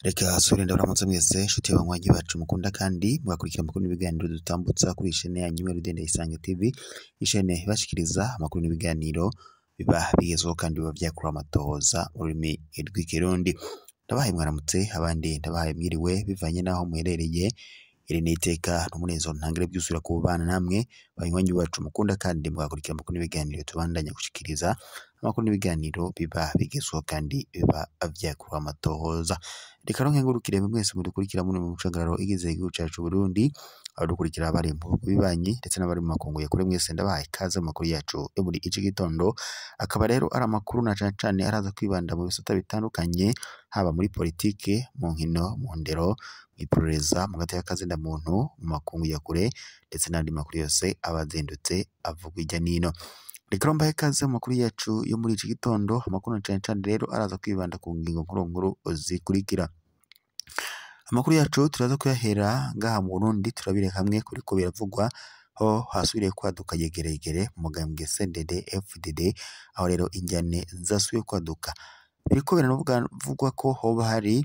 Reka sore ndabaramutse mwese nshuti y'abanywanyi bacu mukunda kandi mugakurikira amakuru n'ibiganiro dutambutsa kuri ishene yanyu Rudende Isange TV, ishene ibashikiriza amakuru n'ibiganiro biba bigezweho kandi biba vyakura amatohoza mu rurimi rw'ikirundi. Ndabahaye mwaramutse, abandi ndabahaye mwiriwe bivanye n'aho muherereye. Iri ni iteka n'umunezero ntangere byusubira kubana namwe banywanyi bacu mukunda kandi mugakurikira amakuru n'ibiganiro tubandanya gushikiriza amakuru n'ibiganiro biba bigezweho kandi biba vyakura amatohoza. Reka rero nkengurukire mwese mudukurikira muri mu mucagararo igize igihugu cacu Burundi, abadukurikira bari mu bihugu bibanyi ndetse n'abari mu makungu ya kure, mwese ndabahaye ikaze mu makuru yacu yo muri iki gitondo. Akaba rero ari amakuru na cane cane araza kwibanda mu bisata bitandukanye, haba muri politike, mu nkino, mu ndero, mw'iperereza, mu gateka muntu, mu makungu ya kure ndetse n'andi makuru yose aba azindutse avugwa hirya n'ino. Reka rero mbahe ikaze mu makuru yacu yo muri iki gitondo. Amakuru na cane cane rero araza kwibanda ku ngingo nkuru nkuru zikurikira. Amakuru yacu turaza kuyahera ngaha mu Burundi, turabire hamwe kuriko biravugwa ho hasubiriye kwaduka yegeregere mu mugambwe CNDD FDD, aho rero injyane zasubiye kwaduka. Biriko biravugwa ko hoba hari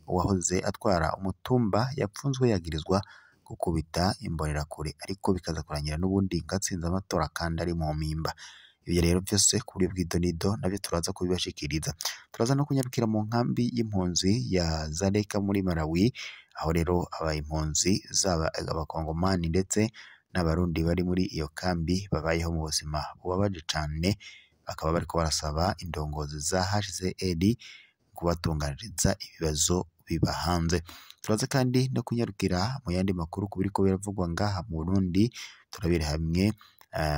uwahoze atwara umutumba yapfunzwe yagirizwa gukubita imbonerakure, ariko bikaza kurangira n'ubundi ngatsinze amatora kandi ari mu mpimba. Ibyo rero byose ku buryo bw'idonido nabyo turaza kubibashikiriza. Turaza no kunyarukira mu nkambi y'impunzi ya Zareka muri Malawi, aho rero aba impunzi zaba abakongomani ndetse n'abarundi bari muri iyo kambi babayeho mu buzima bubabaje cane, bakaba bariko barasaba indongozi za HCR kubatunganiriza ibibazo biba hanze. Turaza kandi no kunyarukira mu yandi makuru ku biriko biravugwa ngaha mu Burundi, turabire hamwe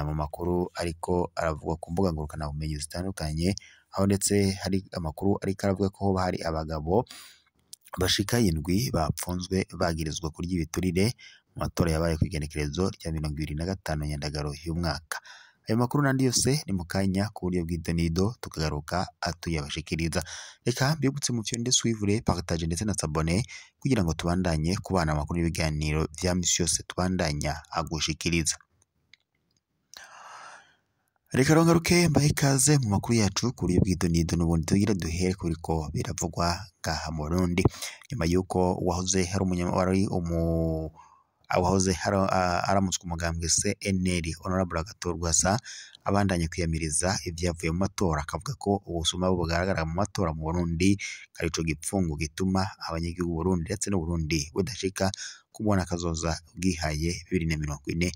mu makuru ariko aravugwa ku mbuga ngurukanabumenyi zitandukanye, aho ndetse hari amakuru ariko aravuga ko hoba hari abagabo bashika indwi bapfunzwe bagirizwa kurya ibiturire mu matora yabaye kw'igenekerezo rya 2025 Nyandagaro y'umwaka. Ayo makuru n'andi yose ni mu kanya ku buryo bw'idonido tukagaruka atuyabashikiriza. Reka mbibutse mu vyonde suivre, partage ndetse na s'abonner kugira ngo tubandanye kubana amakuru n'ibiganiro vya misi yose tubandanya agushikiriza. Reka rero ngaruke mbahe ikaze mu makuru yacu ku buryo bw'idonido n'ubundi tugira duhere kuriko biravugwa ngaha mu Burundi, nyuma yuko uwahoze hari uwahoze aramutswe umugambwe CNL Honorable Agathon Rwasa abandanya kwiyamiriza ivyavuye mu matora, akavuga ko ubusuma bugaragara mu matora mu Burundi arico gipfungu gituma abanyagihugu Burundi ndetse n'Uburundi budashika kubona kazoza bwihaye 2040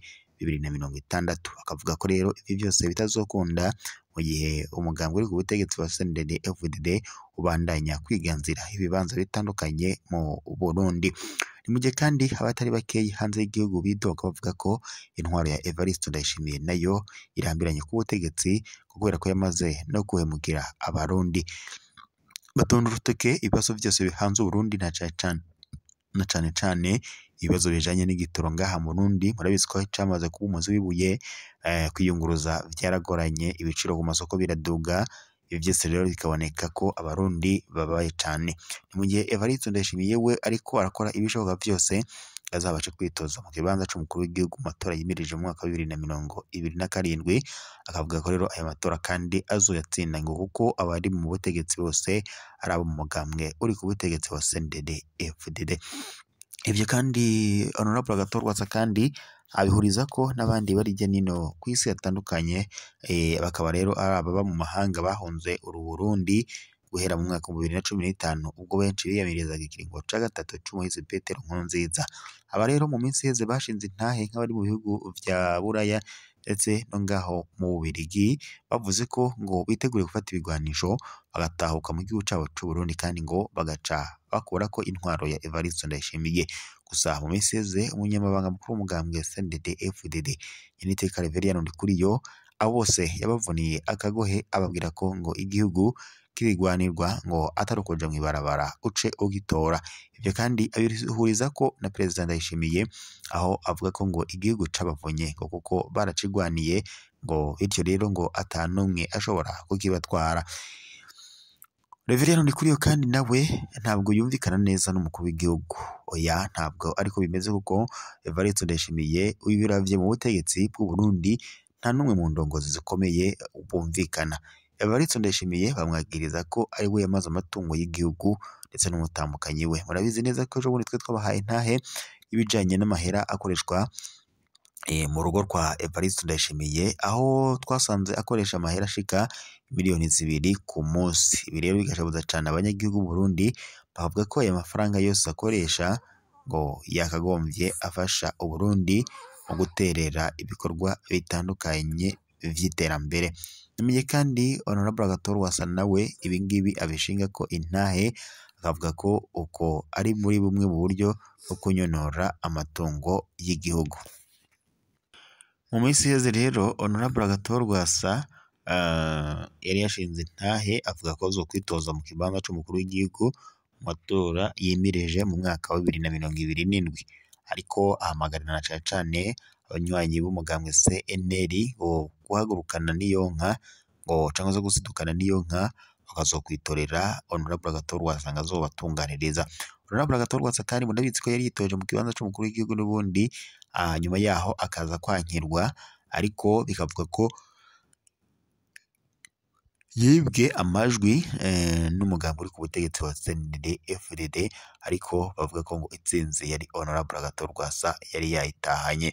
2060. Akavuga ko rero ibi byose bitazokunda mu gihe umugambwe uri ku butegetsi wa CNDD FDD ubandanya kwiganzira ibibanza bitandukanye mu Burundi. Ni mu gihe kandi abatari bakeyi hanze y'igihugu bidoga bavuga ko intwaro ya Evariste Ndayishimiye nayo irambiranye ku butegetsi kubera ko yamaze no guhemukira abarundi. Batonda urutoke ibibazo byose bihanze Uburundi na cane cane ibibazo bijanye n'igitoro ngaha mu Burundi. Murabizi ko camaze kuba umuzi w'ibuye, kwiyunguruza vyaragoranye, ibiciro ku masoko biraduga. Ibi vyose rero bikaboneka ko abarundi babaye cane. Ni mu gihe Evariste Ndayishimiye we ariko arakora ibishoboka vyose azabashe kwitoza mu kibanza c'umukuru w'igihugu mu matora yimirije mu mwaka wa 2027, akavuga ko rero ayo matora kandi azoyatsinda ngo kuko abari mu butegetsi bose ari abo mu mugambwe uri ku butegetsi wa CNDD FDD. Ivyo kandi Honorable Agathon Rwasa kandi abihuriza ko n'abandi bari hirya n'ino kw'isi hatandukanye, bakaba rero ari ababa mu mahanga bahunze uru Burundi guhera mu mwaka wa 2015 ubwo benshi biyamirizaga ikiringo ca gatatu c'umuhisi Petero Nkurunziza. Aba rero mu minsi iheze bashinze intahe nk'abari mu bihugu vya Buraya ndetse no ngaho mu Bubirigi, bavuze ko ngo biteguriye gufata ibigwanisho bagatahuka mu gihugu cabo c'Uburundi kandi ngo bagaca bakurako intwaro ya Evariste Ndayishimiye. Gusa mu minsi iheze umunyamabanga mukuru w'umugambwe CNDD FDD Nyeniteka Reverien Ndikuriyo abo bose yabavuniye akagohe, ababwira ko ngo igihugu kibigwanirwa ngo atari ukuja mw'ibarabara uce ugitora. Ivyo kandi abihuriza ko na Perezida Ndayishimiye, aho avuga ko ngo igihugu cabavunye ngo kuko baracigwaniye, ngo bityo rero ngo atanumwe ashobora kukibatwara. Reverien Ndikuriyo kandi nawe ntabwo yumvikana neza n'umukuru w'igihugu. Oya, ntabwo ariko bimeze kuko Evariste Ndayishimiye ubiravye mu butegetsi bw'u Burundi nta n'umwe mu ndongozi zikomeye bumvikana. Evariste Ndayishimiye bamwagiriza ko ari we yamaze amatungo y'igihugu ndetse n'umutambukanyi we. Murabizi neza ko ejo bundi twe twabahaye intahe y'ibijanye n'amahera akoreshwa mu rugo rwa Evariste Ndayishimiye, aho twasanze akoresha amahera ashika miliyoni 2 ku munsi. Ibi rero bigashabuza cane abanyagihugu b'u Burundi, bavuga ko aya mafaranga yose akoresha ngo yakagombye afasha Uburundi mu guterera ibikorwa bitandukanye vy'iterambere. Namenye kandi Honorable Agathon Rwasa nawe ibingibi abishinga ko intahe, akavuga ko uko ari muri bumwe mu buryo bwo kunyonora amatungo y'igihugu. Mu minsi iheze rero Honorable Agathon Rwasa yari yashinze intahe avuga ko azokwitoza mu kibanza c'umukuru w'igihugu mu matora yimirije mu mwaka wa 2027, ariko ahamagarira na cane cane abanywanyi b'umugambwe CNL ngo guhagurukana n'iyo nka, ngo canke se gusidukana n'iyo nka, bakazokwitorera Honorable Agathon Rwasa ngo azobatunganiriza. Honorable Agathon Rwasa kandi murabizi ko yari yitoje mu kibanza c'umukuru w'igihugu n'ubundi, nyuma yaho akaza kwankirwa, ariko bikavuga ko yibwe amajwi n'umugambi uri ku butegetsi wa CNDD-FDD, ariko bavuga ko ngo intsinzi yari Honorable Agathon Rwasa yari yayitahanye.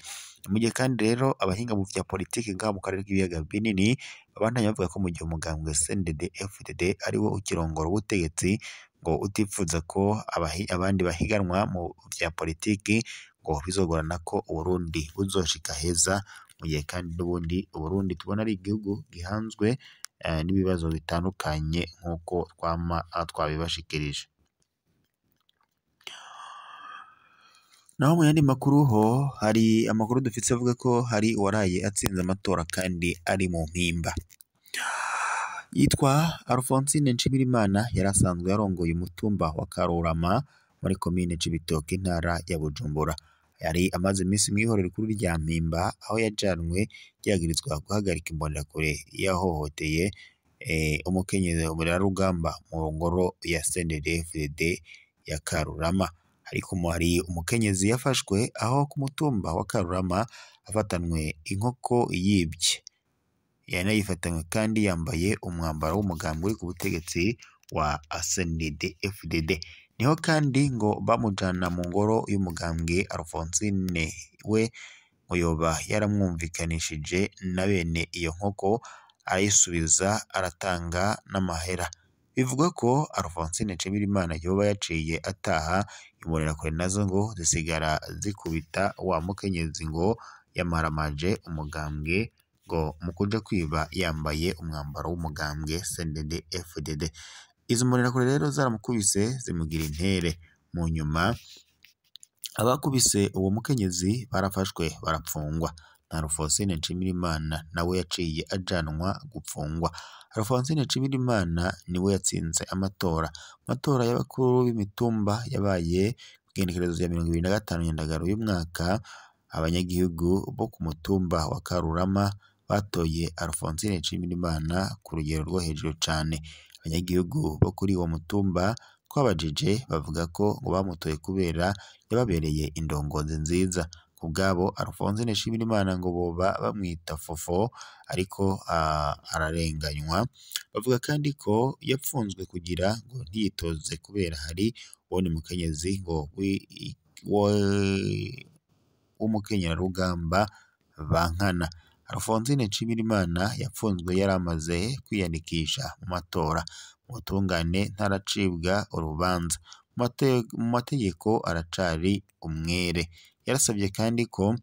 Mu gihe kandi rero abahinga mu vya politiki ngaha mu karere k'ibiyaga binini babandanya bavuga ko mu gihe umugambwe CNDD-FDD ariwo ukirongora ubutegetsi, ngo utipfuza ko abandi bahiganwa mu vya politiki, ngo bizogorana ko Uburundi buzoshika heza, mu gihe kandi n'ubundi Uburundi tubona ari igihugu gihanzwe n'ibibazo bitandukanye nk'uko twama twabibashikirije. Naho mu yandi makuru ho hari amakuru dufise avuga ko hari uwaraye atsinze amatora kandi ari mu mpimba. Yitwa Alphonsine Nshimirimana, yari asanzwe arongoye umutumba wa Karurama muri komine Cibitoke, intara ya Bujumbura. Yari amaze iminsi mw'ihorero rikuru rya Mpimba, aho yajanwe yagirizwa guhagarika imbonerakure yahohoteye umukenyezi rugamba mu ngoro ya CNDD-FDD ya Karurama. Ariko hari umukenyezi yafashwe aho ku mutumba wa Karurama afatanwe inkoko yibye. Yanayifatanywe kandi yambaye umwambaro w'umugambi uri ku butegetsi wa CNDD-FDD. Niho kandi ngo bamujana mu ngoro y'umugambwe. Alphonsine we ngo yoba yaramwumvikanishije na bene iyo nkoko, arayisubiza aratanga n'amahera. Bivugwa ko Alphonsine Nshimirimana yoba yaciye ataha, imbonerakure nazo ngo zisigara zikubita wa mukenyezi ngo yamaramaje umugambwe, ngo mu kuja kwiba yambaye umwambaro w'umugambwe CNDD-FDD. Izo mbonerakure rero zaramukubise zimugira intere. Mu nyuma abakubise uwo mukenyezi barafashwe barapfungwa, na Alphonsine Nshimirimana nawe yaciye ajanwa gupfungwa. Alphonsine Nshimirimana niwe yatsinze amatora. Amatora y'abakuru b'imitumba yabaye kw'igenekerezo rya 25 Nyandagaro uyu mwaka. Abanyagihugu bo ku mutumba wa Karurama batoye Alphonsine Nshimirimana ku rugero rwo hejuru cane. Abanyagihugu bo kuri uwo mutumba twabajije bavuga ko ngo bamutoye kubera yababereye indongozi nziza. Ku bwabo Alphonsine Nshimirimana ngo boba bamwita Fofo, ariko ararenganywa. Bavuga kandi ko yapfunzwe kugira ngo ntiyitoze kubera hari uwundi mukenyezi ngo w'umukenyerarugamba bankana. Alphonsine Nshimirimana yapfunzwe yari amaze kwiyandikisha mu matora. Mu butungane ntaracibwa urubanza, mu mategeko aracari umwere. Yarasabye kandi ko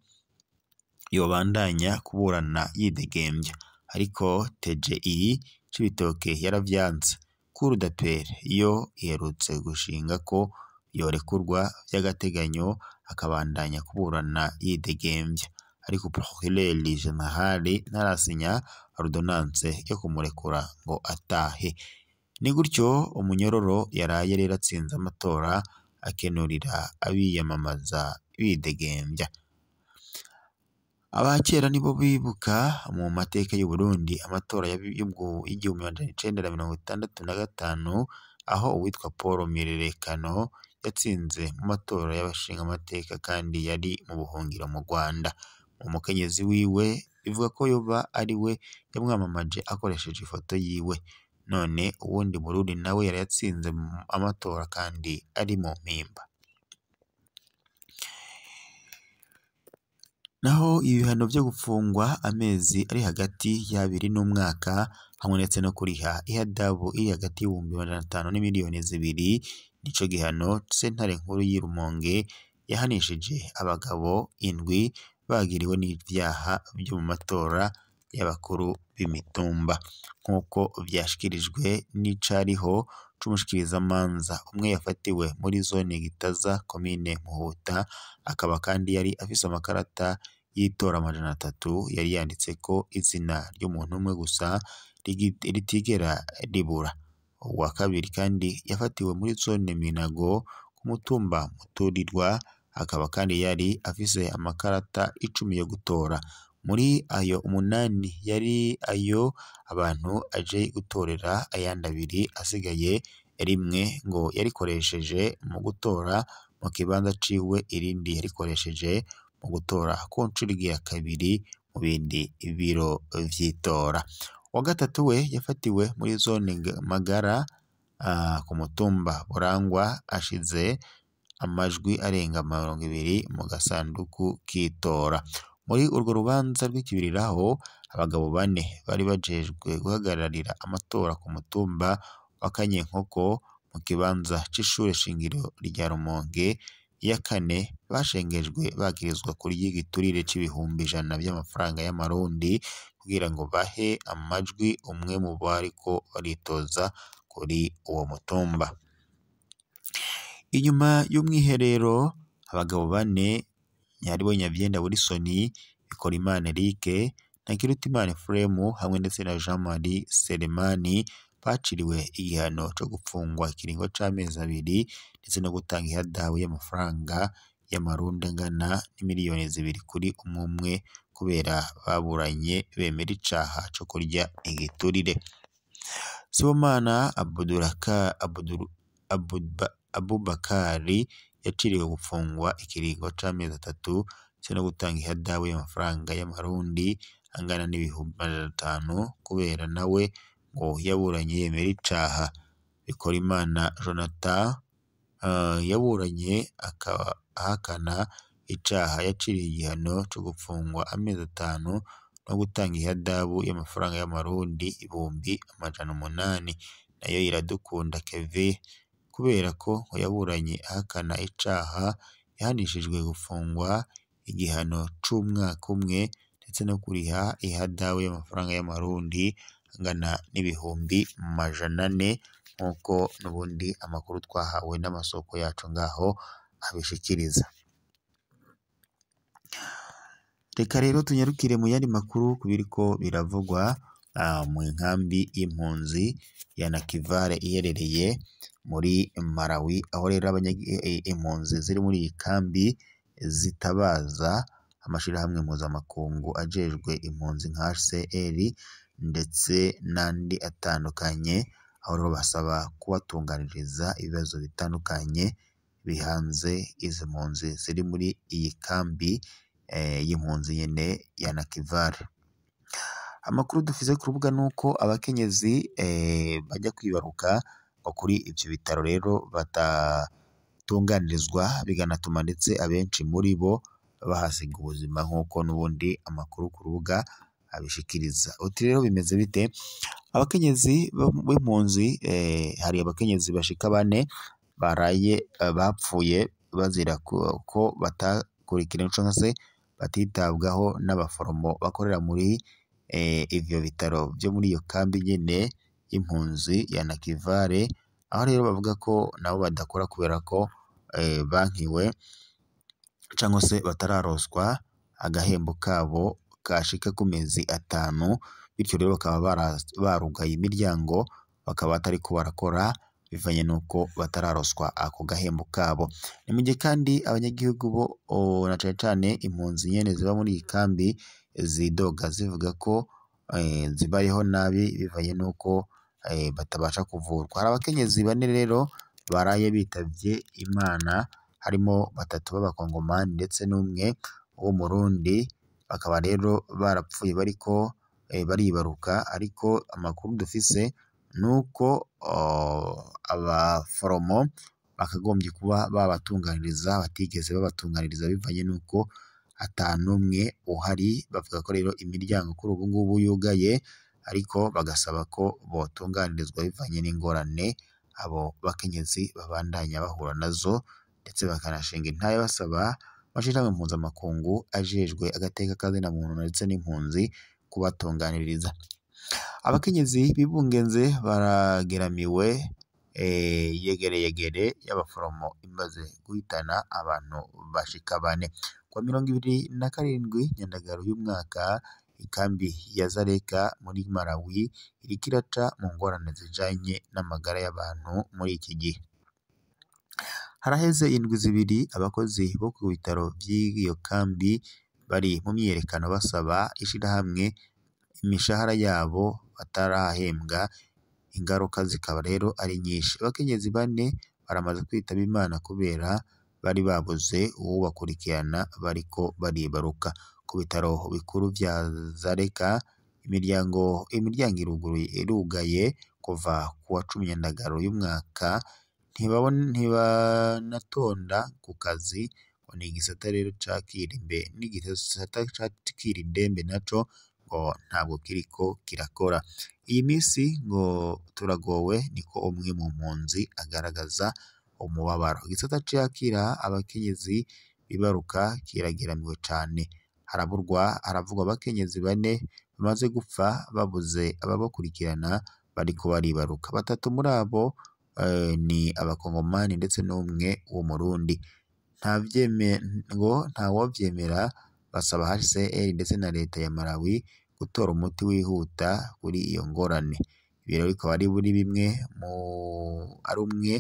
yobandanya kuburana yidegembya, ariko TGI Cibitoke yaravyanse. Cour d'appel yo iherutse gushinga ko yorekurwa vy'agateganyo akabandanya kuburana yidegembya, ariko Procureur General ntarasinya ordonnance yo kumurekura ngo atahe. Ni gutyo umunyororo yaraye rero atsinze amatora akenurira abiyamamaza bidegembya. Abakera nibo bibuka mu mateka y'u Burundi amatora y'1965 aho uwitwa Paul Mirerekano yatsinze mu matora y'abashingamateka kandi yari mu buhungiro mu Rwanda. Umukenyezi wiwe bivuga ko yoba ari we yamwamamaje akoresheje ifoto yiwe. None uwundi Murundi nawe yari yatsinze amatora kandi ari mu mpimba. Naho ibihano vyo gupfungwa amezi ari hagati y'abiri n'umwaka hamwe ndetse no kuriha ihadabu iri hagati y'ibihumbi 500 n'imiliyoni 2 nico gihano sentare nkuru y'i Rumonge yahanishije abagabo 7 bagiriwe n'ivyaha vyo mu matora y'abakuru b'imitumba, nk'uko vyashikirijwe n'icariho c'umushikirizamanza umwe yafatiwe muri zone Gitaza komine Muhuta, akaba kandi yari afise amakarata y'itora 300 yari yanditseko izina ry'umuntu umwe gusa ritigera ribura. Uwa kabiri kandi yafatiwe muri zone Minago ku mutumba Muturirwa, akaba kandi yari afise amakarata 10 yo gutora. Muri ayo 8 yari ayo abantu aje gutorera, ayandi 2 asigaye rimwe ngo yarikoresheje mu gutora mu kibanza ciwe, irindi yarikoresheje mu gutora ku ncuro igira kabiri mu bindi biro vy'itora. Uwa gatatu we yafatiwe muri zone Magara ku mutumba Burangwa ashize amajwi arenga 20 mu gasanduku k'itora. Muri urwo rubanza rw'ikibiriraho abagabo 4 bari bajejwe guhagararira amatora ku mutumba wa Kanyenkoko mu kibanza c'ishure shingiro rya Rumonge ya kane bashengejwe bagirizwa kurya igiturire c'ibihumbi 100 vy'amafaranga y'amarundi kugira ngo bahe amajwi umwe mu bariko baritoza kuri uwo mutumba. Inyuma y'umwiherero abagabo 4 haribo Nyavyenda Wilson, Bikorimana Eric, Ntakirutimana Ephraim hamwe ndetse na Jean Marie Selemani baciriwe igihano co gupfungwa ikiringo c'amezi 2 ndetse no gutanga ihadabu y'amafaranga y'amarundi angana n'imiliyoni 2 kuri umwe umwe kubera baburanye bemera icaha co kurya igiturire. Sibomana Abubakari yaciriwe gupfungwa ikiringo c'amezi 3 ndetse no gutanga ihadabu y'amafaranga y'amarundi angana n'ibihumbi 500 kubera nawe ngo yaburanye yemera icaha. Bikorimana Jonathan yaburanye ahakana icaha yaciriwe igihano co gupfungwa amezi 5 no gutanga ihadabu y'amafaranga y'amarundi 800,000. Nayo Iradukunda Kevin kubera ko ngo yaburanye ahakana icaha yahanishijwe gufungwa igihano c'umwaka umwe ndetse no kuriha ihadabu y'amafaranga y'amarundi angana n'ibihumbi 400 nk'uko n'ubundi amakuru twahawe n'amasoko yacu ngaho abishikiriza. Reka rero tunyarukire mu yandi makuru ku biriko biravugwa mu nkambi y'impunzi ya Nakivale iherereye muri Malawi, aho rero impunzi ziri muri iyi kambi zitabaza amashirahamwe mpuzamakungu ajejwe impunzi nka HCR ndetse n'andi atandukanye, aho rero basaba kubatunganiriza ibibazo bitandukanye bihanze izi mpunzi ziri muri iyi kambi y'impunzi nyene ya Nakivale. Amakuru dufise ku rubuga nuko abakenyezi bajya kwibaruka ngo kuri ivyo bitaro rero batatunganirizwa, biganatuma ndetse abenshi muri bo bahasiga ubuzima nk'uko n'ubundi amakuru ku rubuga abishikiriza. Uti rero bimeze bite? Abakenyezi b'impunzi hari abakenyezi bashika 4 baraye bapfuye bazira ko batakurikirana canke se batitabwaho n'abaforomo bakorera muri ivyo bitaro vyo muri iyo kambi nyene y'impunzi ya Nakivale, aho rero bavuga ko nabo badakora kubera ko bankiwe canke se batararonswa agahembo kabo kashika ku mezi 5, bityo rero bakaba barugaye imiryango bakaba batariko barakora bivanye nuko batararoswa ako gahembo kabo. Ni mu gihe kandi abanyagihugu bo na cane cane impunzi nyene ziba muri iyi kambi zidoga zivuga ko zibayeho nabi bivanye nuko batabasha kuvurwa. Hari abakenyezi bane rero baraye bitavye Imana, harimo batatu b'abakongomani ndetse n'umwe w'umurundi, bakaba rero barapfuye bariko baribaruka, ariko amakuru dufise nuko abaforomo bakagombye kuba babatunganiriza batigeze babatunganiriza bivanye nuko ata n'umwe uhari. Bavuga ko rero imiryango kuri ubu ngubu yugaye, ariko bagasaba ko botunganirizwa bivanye n'ingorane abo bakenyezi babandanya bahura nazo, ndetse bakanashinga intahe basaba amashirahamwe mpuzamakungu ajejwe agateka k'azina muntu ndetse n'impunzi kubatunganiriza. Abakenyezi bibungenze barageramiwe yegereyegere y'abaforomo imaze guhitana abantu bashika bane. Kuwa 27 Nyandagaro y'umwaka, ikambi ya Zareka muri Malawi iriko iraca mu ngorane zijanye n'amagara y'abantu muri iki gihe. Haraheze indwi zibiri abakozi bo ku bitaro vy'iyo kambi bari mu myiyerekano basaba ishirahamwe imishahara yabo batarahembwa, ingaruka zikaba rero ari nyinshi. Abakenyezi bane baramaze kwitaba Imana kubera bari babuze uwubakurikirana bariko baribaruka. Ku bitaro bikuru vya Zareka imiryango irugaye kuva kuwa 10 Nyandagaro y'umwaka, ntibanatonda ku kazi. Ngo ni igisata rero cakira n'igisata cakira indembe naco ngo ntabwo kiriko kirakora. Iyi misi ngo turagowe, niko umwe mu mpunzi agaragaza umubabaro. Igisata cakira abakenyezi bibaruka kirageramiwe cane. Haravugwa abakenyezi bane bamaze gupfa babuze ababakurikirana bariko baribaruka. Batatu muri abo ni abakongomani ndetse n'umwe w'umurundi. Ngo ntawovyemera, basaba HCR ndetse na leta ya Malawi gutora umuti wihuta kuri iyo ngorane. Ibi rero bikaba ari buri bimwe mu ari umwe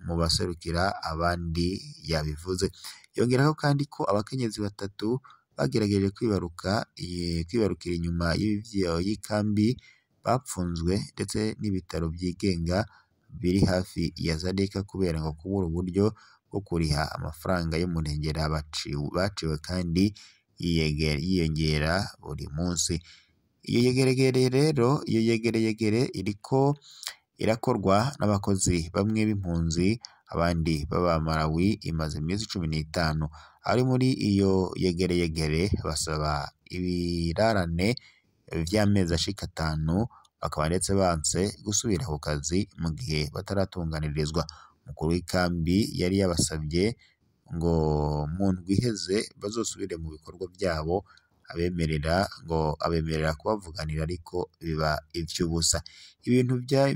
mu baserukira abandi yabivuze. Yongerako kandi ko abakenyezi batatu bagerageje kwibarukira inyuma y'ikambi bapfunzwe ndetse n'ibitaro vyigenga biri hafi ya Zareka kubera ngo kubura uburyo bwo kuriha amafaranga y'umurengera baciwe kandi yiyongera buri munsi. Iyo yegeregere rero, iyo yegereyegere iriko irakorwa n'abakozi bamwe b'impunzi abandi b'aba Malawi, imaze iminsi 15. Ari muri iyo yegereyegere basaba ibirarane vy'amezi ashika 5, bakaba ndetse banse gusubira ku kazi mu gihe bataratunganirizwa. Umukuru w'ikambi yari yabasavye ngo mu ndwi iheze bazosubire mu bikorwa vyabo, abemerera kubavuganira, ariko biba ivy'ubusa. Ibintu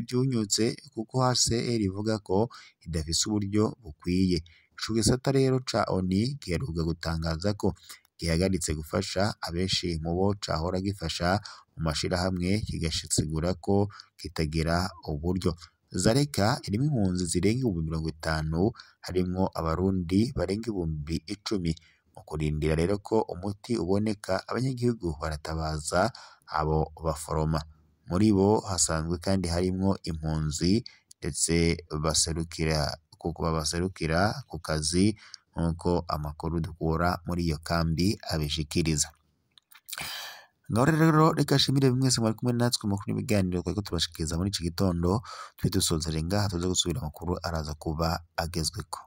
vyunyutse kuko HCR ivuga ko idafise uburyo bukwiye. Ico gisata rero ca ONU giheruka gutangaza ko gihagaritse gufasha abenshi mu bo cahora gifasha mu mashirahamwe, kigasigura ko kitagira uburyo. Zareka irimwo impunzi zirenga 50,000, harimwo abarundi barenga 10,000. Mu kurindira rero ko umuti uboneka, abanyagihugu baratabaza abo baforoma. Muri bo hasanzwe kandi harimwo impunzi ndetse babaserukira ku kazi, nk'uko amakuru dukura muri iyo kambi abishikiriza. Ngaho rero reka nshimire mwese mwari kumwe natwe mu makuru n'ibiganiro twariko tubashikiriza muri iki gitondo. Tube dusozere ngaha, tuze gusubira amakuru araza kuba agezweko.